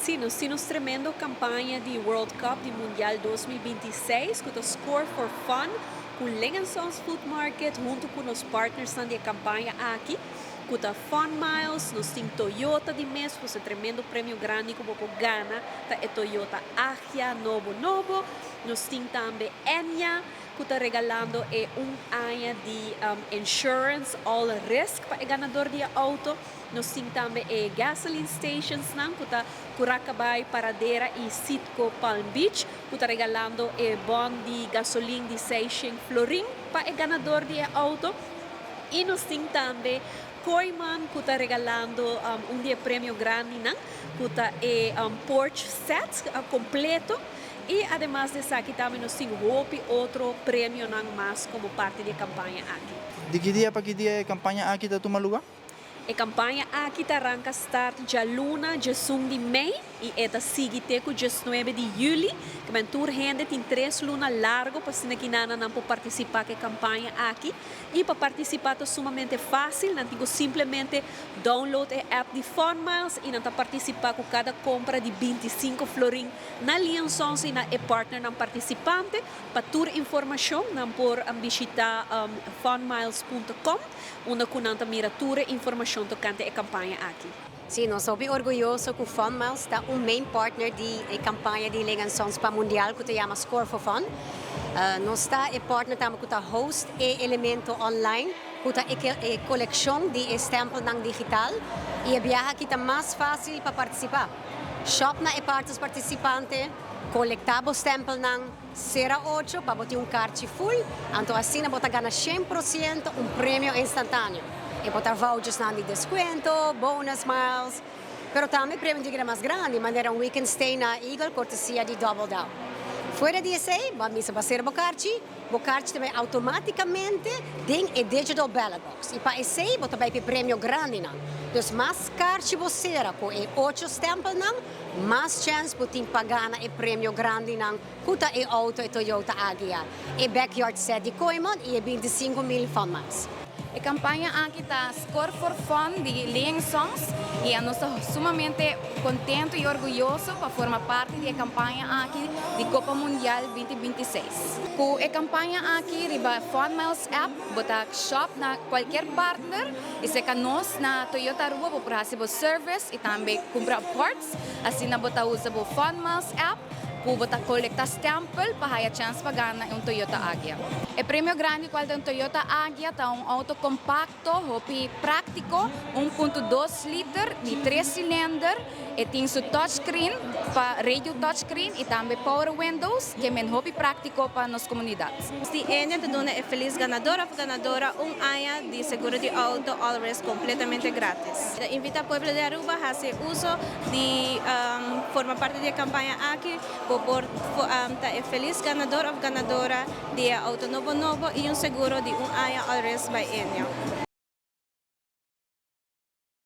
Si, nos tin tremendo campaña di World Cup, di Mundial 2026, cu ta Score for Fun, cu Ling Sons Food Market, hunto cu nos partners den campaña aki, cu ta Fun Miles. Nos tin Toyota di mes, e tremendo premio grandi cu bo por gana, ta e Toyota Agya nobo nobo. Nos tin tambe Enya, cu ta regalando e un aña di insurance all risk pa e ganador di auto. Nos tin tambe e gasoline stations nan, cu ta Curaca Bay, Paradera y Citgo Palm Beach, cu ta regalando e bon di gasolin di 600 florin pa e ganador di auto. Y nos tin tambe Kooyman, cu ta regalando un di e premio grandi nan, cu ta e porch set completo. Y ademas di esaki tambe nos tin hopi otro premio nan mas como parti di e campaña aki. Di ki dia pa ki dia e campaña aki ta tuma luga? E campaña aki ta ranca start dialuna, 11 di mei, y e ta sigui te cu 19 di juli, cu tur hende tin 3 luna largo pa asina cu nan por participa cu e campaña aki. Y pa participa ta sumamente facil, nan tin simplemente download e app di Fun Miles y nan ta participa cu cada compra di 25 florin na Ling Sons y na e partner nan participante. Pa tur informacion, nan por bishita funmiles.com, unda cu nan ta mira tur informacion tocante e campaña aki. Si, nos ta orguyoso cu Fun Miles ta un main partner di e campaña di Ling Sons pa Mundial cu ta yama Score for Fun. Nos ta e partner tambe cu ta host e elemento online, cu ta e coleccion di stempel nan digital y e biaha aki ta mas facil pa participa. Shop na e partners participante, colecta bo stempel nan, sera 8 pa bo tin un carchi full, anto asina bo ta gana 100% un premio instantaneo. E por ta vouchers nan di descuento, bonus miles, pero tambe premio di mas grandi, manera un weekend stay na Eagle, cortesia di Double Down. Fuera di esey, bo mester pa sera bo carchi, bo carchi tambe automaticamente den e digital ballot box. Y pa esey, bo tambe premio grandi nan. Dus mas carchi bo sera cu e 8 stempel nan, mas chance bo tin pa gana e premio grandi nan, cu ta e auto e Toyota Agya, e backyard set di Kooyman y e 25 mil Fun Miles. E campaña aki ta Score for Fun di Ling Sons y nos ta sumamente contento y orguyoso pa forma parti di e campaña aki di Copa Mundial 2026. Cu e campaña aki riba Fun Miles app, bo ta shop na cualkier partner y serca nos na Toyota Aruba bo por haci service y tambe cumpra parts, asina bo ta usa e Fun Miles app cu bo ta colecta stempel pa haya chance pa gana un Toyota Agya. E premio grandi cual ta un Toyota Agya ta un auto compacto, hopi practico, 1.2 liter di 3 cilinder y tin su touchscreen pa radio touchscreen y tambe power windows, cu ta hopi practico pa nos comunidad. Di Enya ta duna e feliz ganador of ganadora un aña di seguro di auto all risk completamente gratis. Ta invita e pueblo di Aruba a haci uso di forma parti di e campaña aki por ta e feliz ganador of ganadora di auto nobo nobo y un seguro di un aña all risk by Enya.